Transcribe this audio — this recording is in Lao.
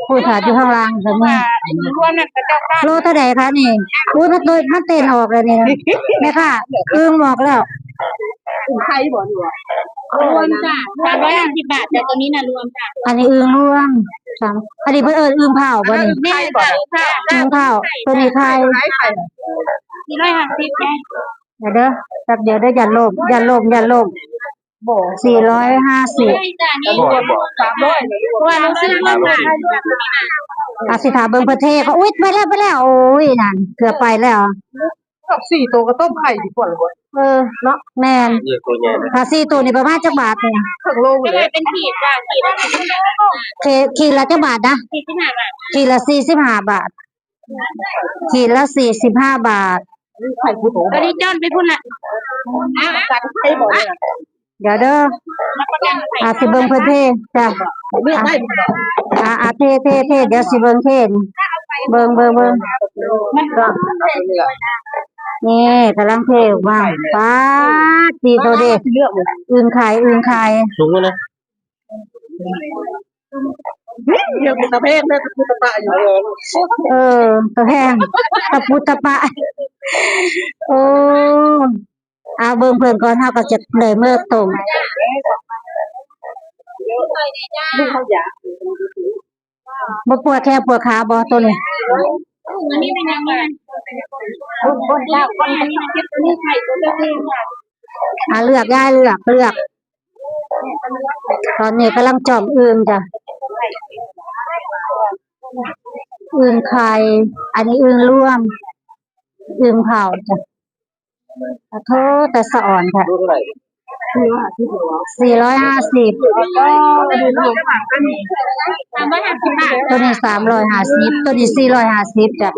ຜູ້ຂາຍຢູ່ຂ້າງລ່າງກໍມີ. ລວມນັ້ນເຂົາເຈົ້າ ໂລເທົ່າໃດຄະນີ້? ອຸ້ຍ ມັນໂຕ ມັນເຕັ້ນອອກແລ້ວນີ້ ແມ່ຄ້າ ອຶ່ງອອກແລ້ວ. ອຶ່ງໄຂ່ບໍ່ ຫຼືວ່າ? ລວມຈ້າ ສາມຮ້ອຍຫ້າສິບບາດ ແຕ່ໂຕນີ້ນະລວມຈ້າ. ອັນນີ້ອຶ່ງລວມ ສາມ ອັນນີ້ເພິ່ນເອີ້ນອຶ່ງເຜົາບໍ່ນີ້? ແມ່ນ ອຶ່ງເຜົາ ອຶ່ງເຜົາ ໂຕນີ້ໄຂ່ ສີ່ຮ້ອຍຫ້າສິບແມ່ນ. ດຽວເດີ ແປັບດຽວເດີ ຢ່າລົ້ມ ຢ່າລົ້ມ ຢ່າລົ້ມ. ບໍ່ ສີ່ຮ້ອຍຫ້າສິບ ສາມຮ້ອຍ ເພາະວ່າເຮົາຊື້ມາໃໝ່ ອາ ຊິຖ້າເບິ່ງເພິ່ນເທ ເຂົາ ອຸ້ຍ ໄປແລ້ວ ໄປແລ້ວ ໂອ້ຍ ນັ້ນ ເກືອບໄປແລ້ວ. ກັບສີ່ໂຕກໍຕົ້ມໄຂ່ດີກວ່າລະບໍ່? ເອີ ເນາະ ແມ່ນ ຖ້າສີ່ໂຕນີ້ປະມານຈັກບາດນີ້? ເຄິ່ງໂລພຸ້ນແຫຼະ ເປັນຂີດ ຂີດລະຈັກບາດນະ? ຂີດລະສີ່ສິບຫ້າບາດ ຂີດລະສີ່ສິບຫ້າບາດ. ຂີດລະສີ່ສິບຫ້າບາດ. ອັນນີ້ຈ້ອນໄປພຸ້ນລະ ດຽວເດີ ອາ ຊິເບິ່ງເພິ່ນເທ ຈ້າ ອາ ເທ ເທ ເທ ດຽວຊິເບິ່ງເທ ເບິ່ງ ເບິ່ງ ເບິ່ງ ນີ້ກຳລັງເທອອກມາ. ປາດ ສີ່ໂຕເດ ອຶ່ງໄຂ່ ອຶ່ງໄຂ່ ສູງນະ. ເອີ ຕະແພງ ຕະປູຕະປະຢູ່ ເອີ ຕະແພງ ຕະປູຕະປະ. ໂອ້ ເອົາເບິ່ງເພິ່ນກ່ອນ ເຮົາກໍຈະໄດ້ເມືອຕົງ. ບໍ່ປວດແຂ້ງປວດຂາບໍ່ໂຕນີ້? ອາ ເລືອກ ຍາຍເລືອກ ເລືອກ. ຕອນນີ້ກຳລັງຈ້ອມອຶ່ງຈ້ະ ອຶ່ງໄຂ່ ອັນນີ້ອຶ່ງລວມ ອຶ່ງເຜົາຈ້ະ. ຂະໂທດ ແຕ່ສະອອນແທ້. ສີ່ຮ້ອຍຫ້າສິບ ໂຕນີ້ສາມຮ້ອຍຫ້າສິບ ໂຕນີ້ສີ່ຮ້ອຍຫ້າສິບຈ້ະ.